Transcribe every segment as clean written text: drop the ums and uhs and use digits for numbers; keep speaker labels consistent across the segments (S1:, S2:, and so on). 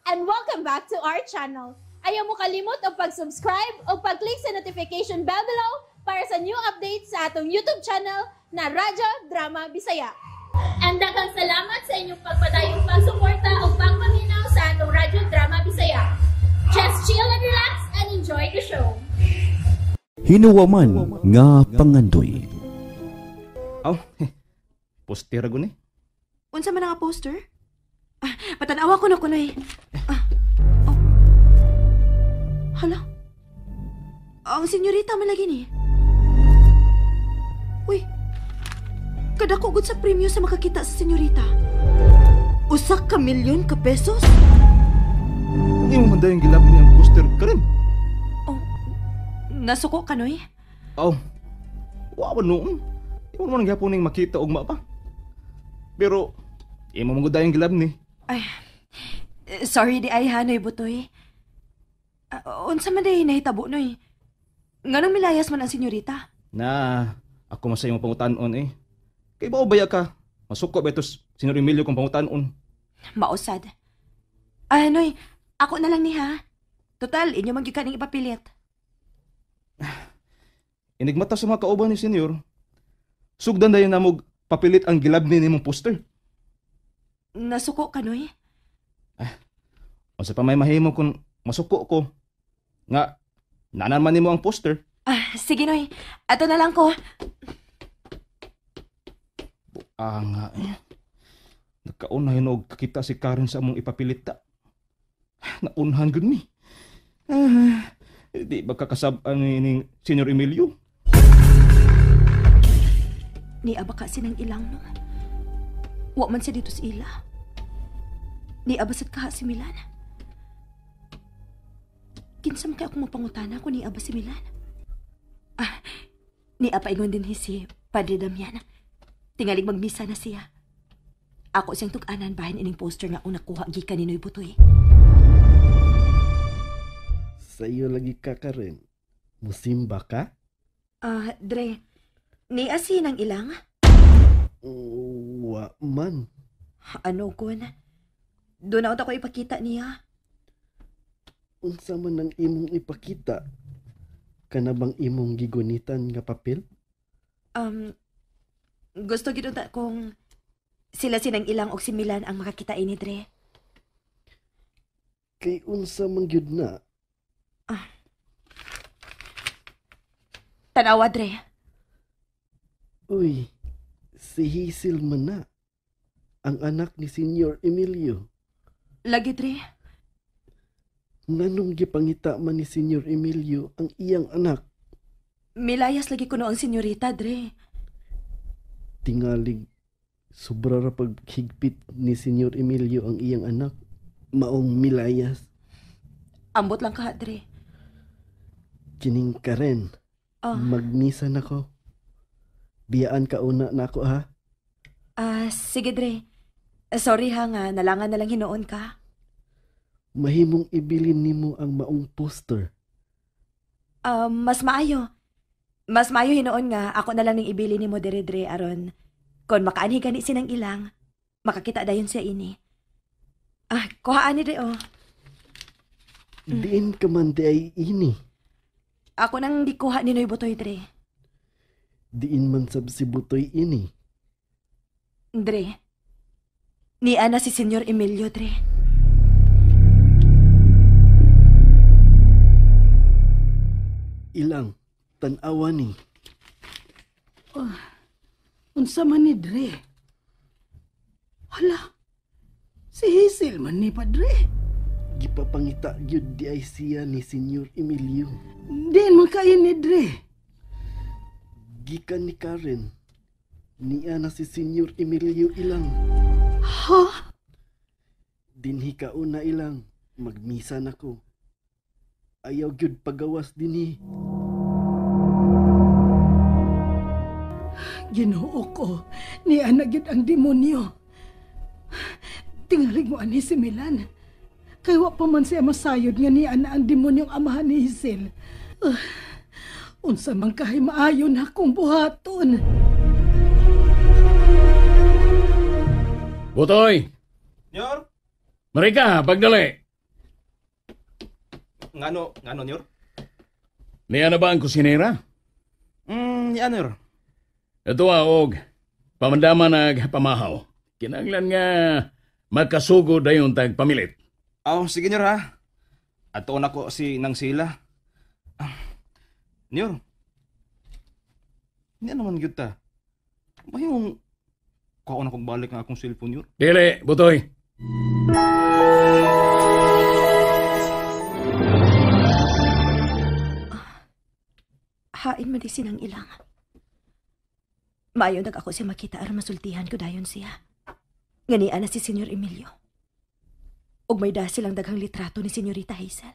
S1: And welcome back to our channel. Ayaw mo kalimot og pag-subscribe o pag-click sa notification bell below para sa new updates sa atong YouTube channel na Radyo Drama Bisaya. And daghang salamat sa inyong pagpadayong pagsuporta o pagpaminaw sa atong Radyo Drama Bisaya. Just chill and relax and enjoy the show.
S2: Hinuwaman nga pangandoy.
S3: Aw, poster ko ni.
S4: Unsa man nga poster? Ah, patanawa ko na kunoy. Ah, oh. Hala. Ang senyorita man lagi ni. Uy. Kadako gud sa premyo sa makakita sa senyorita. 1 ka milyon ka pesos?
S3: Hindi mo man dayong gilab ni ang poster ka rin.
S4: Oh. Nasuko ka, Noy?
S3: Aw, wa ba noon? Imo man gyapon ning makita ugma pa. Pero imo man gud dayong gilab ni.
S4: Ay, sorry di ay ha, Noy Butoy. Ah, unsa man day nahitabo, Noy? Nganong milayas man ang senyorita?
S3: Na, ako man sa imong pangutanon eh. Kay bao baya ka? Masuko ba ito Senyor Emilio kung pangutanon?
S4: Mausad. Ah, Noy, ako na lang ni ha. Total, inyo man gyud kaning ipapilit.
S3: Inigmata sa mga kauban ni Senyor. Sugdan dayon namog papilit ang gilab ni nimong poster.
S4: Nasuko ka, Noy?
S3: Unsa pa may mahimo kung masuko ko? Nga, nanan man nimo ang poster.
S4: Ah, sige, Noy. Ato na lang ko.
S3: Ah, nga eh. Nagkauna yun og kakita si Karen sa among ipapilita. Naunhan gud mi. Ah, di ba kakasab-an ni ning Senyor Emilio?
S4: Ni aba ka sinang ilang, no? Wa man siya dito sa ila. Ni aba sad kaha si Milan. Kinsa man kay akong mapangutana kung ni aba si Milan? Ah, ni apa ingon din si Padre Damian. Tingalig magmisa na siya. Ako siyang tug-anan bahin ining poster nga akong nakuha gikan ni Noy Butoy.
S5: Sa iyo lagi ka, Karen. Musimba ka?
S4: Ah, Dre, ni asin ang ilang?
S5: Wa man.
S4: Ano kun? Doon na ako ipakita niya.
S5: Unsa man ang imong ipakita? Kana bang imong gigunitan nga papel?
S4: Gusto gid unta kung sila sinang ilang og si Milan ang makakita ini, Dre.
S5: Kay unsa man gyud na?
S4: Tanawa, Dre.
S5: Uy, si Hazel man na. Ang anak ni Senyor Emilio.
S4: Lagi, Dre.
S5: Nganong gipangita man ni Senyor Emilio ang iyang anak?
S4: Milayas lagi kuno ang senyorita, Dre.
S5: Tingalig, sobra ra paghigpit ni Senyor Emilio ang iyang anak. Maong milayas.
S4: Ambot lang ka, Dre.
S5: Kining Karen, magmisa na ko. Biyaan ka una na ako ha.
S4: Ah, sige, Dre. Sorry ha nga, nalangan na lang hinuon ka.
S5: Mahimong ibilin nimo ang maong poster.
S4: Mas maayo. Mas maayo hinuon nga ako na lang ning ibili nimo dere, Dre, aron kon makaanhi gani sinang ilang, makakita dayon siya ini. Ah, kuhaan ni Dre oh.
S5: Diin ka man di ay ini.
S4: Ako nang gikuha ni Noy Butoy, Dre.
S5: Diin man sab si Butoy ini.
S4: Dre. Ni ana si Senyor Emilio, Dre.
S5: Ilang, tan-awa ni.
S6: Unsa man ni, Dre? Hala, si Hazel man ni, Padre.
S5: Gipapangita gyud di ay siya ni Senyor Emilio.
S6: Diin man kayo ni, Dre?
S5: Gikan ni Karen. Niya na si Senyor Emilio, ilang.
S6: Ha?
S5: Dinhi ka una, ilang. Magmisa na ko. Ayaw gyud pagawas dinhi.
S6: Ginoo ko, niya na gyud ang demonyo. Tingalig mo ani si Milan. Kay wa pa man siya masayod nga niya na ang demonyong amahan ni Hazel. Unsa man kahay maayo na akong buhaton.
S7: Butoy!
S3: Senyor?
S7: Marika, pagdali.
S3: Ngano, ngano, Nyor?
S7: Niya na ba ang kusinera?
S3: Niya, Nyor.
S7: Ito og pamandaman nag pamahaw. Kinanglan nga makasugod dayon tag pamilit.
S3: Aw, sige, Nyor, ha. Atoon ako si Nang Sila. Nyor. Niya naman gyud ta. Mayong kuhaon akong balik ang akong cellphone, Nyor.
S7: Dili, Butoy.
S4: Hain man di sinang ilang. Maayo nag ako siya makita aron masultihan ko dayon siya. Nganian na si Senyor Emilio. Og may silang daghang litrato ni Senyorita Hazel.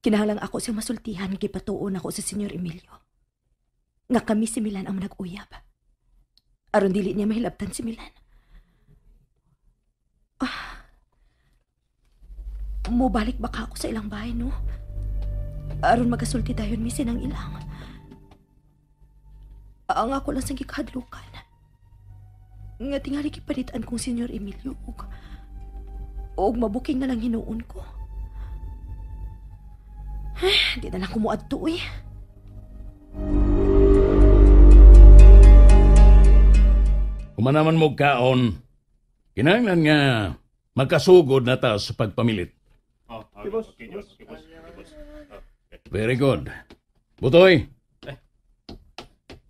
S4: Kinahanglang ako siya masultihan gipatuon ako sa Senyor Emilio. Nga kami si Milan ang nag-uyab. Aron dili niya mahilabtan si Milan. Mubalik baka ako sa ilang bahay, no? Aron magasulti dayon mi sinang ilang. Ang ako lang sang gikahadlukan. Nga tingali gipalitan kong Senyor Emilio og mabuking na lang hinuon ko. Ay, di na lang kumuadto eh.
S7: Kumanaman mo kaon, kinahanglan nga makasugod na ta sa pagpamilit.
S3: Okay, boss.
S7: Very good. Butoy.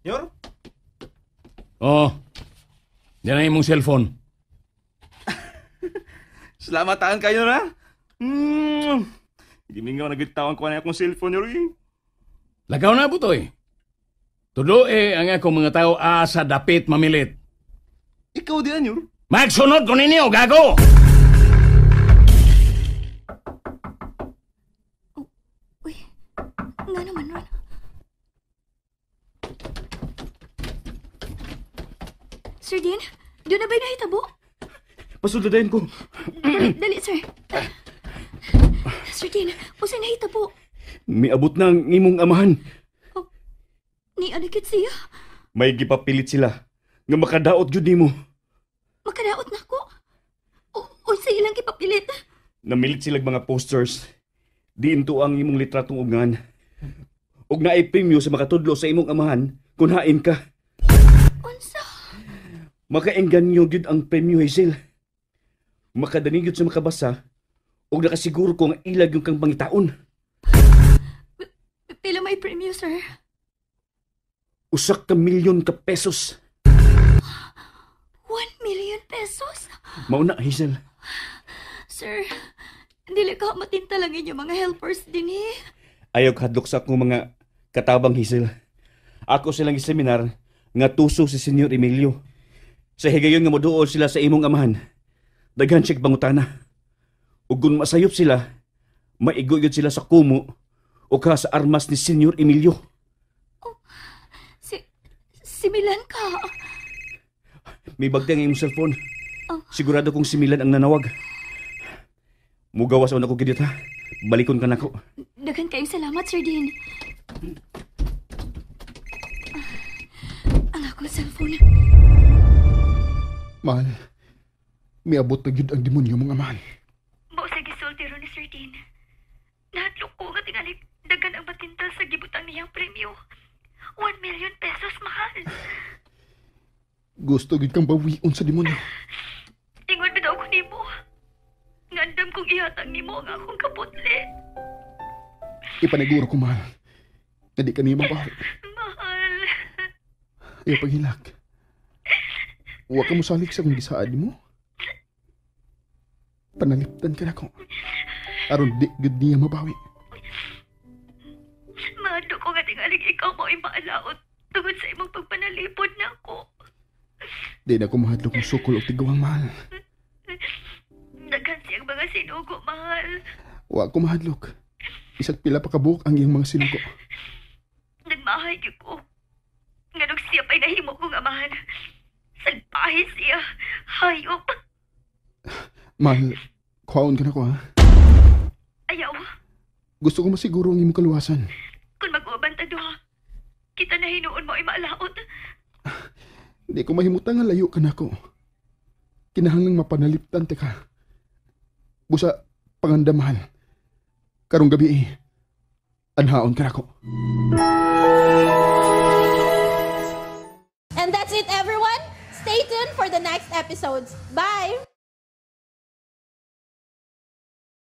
S3: Nyor?
S7: Oh, yan ang imong cellphone.
S3: Salamat taan kayo na. Gimingaw na gitawan ko na akong cellphone, Nyor.
S7: Lakaw na, Butoy. Tudo ang akong mga tao asa dapit mamilit.
S3: Ikaw di, Nyor.
S7: Magsunod ko ninyo, gago!
S4: Oh, uy, nga naman, Ron. Sir Dean, doon na ba'y nahitabo?
S3: Pasuladayin ko.
S4: Dali, dali, sir. Sir Dean, usay nahitabo?
S3: Miabot na ang imong amahan.
S4: Oh, ni anakit siya.
S3: May gipapilit sila nga makadaot jud nimo.
S4: Makadaot na ako? Unsay ilang gipapilit?
S3: Namilit sila mga posters. Diin to ang imong litratong ugngan. Og naay premyo sa makatudlo sa imong amahan kung hain ka.
S4: Unsa?
S3: Makaengganyo gyud ang premyo, Hazel. Makadani gyud sa makabasa og nakasiguro ko nga ilag yung kang pangitaon.
S4: Pila may premyo, sir?
S3: 1 milyon ka pesos.
S4: 1 million pesos?
S3: Mauna, Hazel.
S4: Sir, dili ka matinta lang inyong mga helpers din eh.
S3: Ayaw kahadlok sa akong mga katabang, Hazel. Ako silang seminar nga tuso si Senyor Emilio. Sa higayon nga moduol sila sa imong amahan. Daghan siya bangutana. Ug kung masayop sila, maigo yun sila sa kumo o ka sa armas ni Senyor Emilio.
S4: Oh, si Milan ka.
S3: May bagti ang imong cellphone.
S4: Oh.
S3: Sigurado kong si Milan ang nanawag. Mugawas ako na ko gidit ha. Balikon ka nako.
S4: Daghan kayong salamat, Sir Dean. Ang akong cellphone.
S8: Mahal, miabot na gyud ang demonyo mong amahan.
S4: Mao sa gisulti ron ni Sir Dean. Nahadlok ko nga tingali daghan ang matintal sa gibutang niyang premyo. 1 million pesos, mahal.
S8: Gusto gyud kang bawion sa demonyo.
S4: Ingon bitaw ko nimo. Ngandam kong ihatag nimo ang akong kaputli.
S8: Ipaniguro ko, mahal. Na di ka niya mabawi.
S4: Mahal.
S8: Ayaw paghilak. Huwag ka mosalik sa kung gisaad mo. Panaliptan ka na ko. Aron di gud niya mabawi.
S4: Mahadlok ko nga tingaling ikaw mo ay maalaot tungod sa imong pagpanalipod na ako.
S8: Di na ko mahadlok mo sukol og tiguang, mahal.
S4: Daghan siyang mga sinugo, mahal.
S8: Wa ko mahadlok. Isag pila pa kabuok ang iyang mga sinugo.
S4: Nagmahay gyud ko. Nganong siya pa'y nahimo kong amahan. Salbahe siya. Hayop.
S8: Mahal, kuhaon ka na ko, ha?
S4: Ayaw.
S8: Gusto ko masiguro ang imong kaluwasan.
S4: Kung mag-uban ta duha, kita na hinuon mo ay maalaot.
S8: Di ko mahimutang nga layo ka na ko. Kinahanglang mapanaliptan te ka. Busa, panganda, mahal. Karong gabi, anhaon ka nako.
S1: And that's it, everyone. Stay tuned for the next episodes. Bye!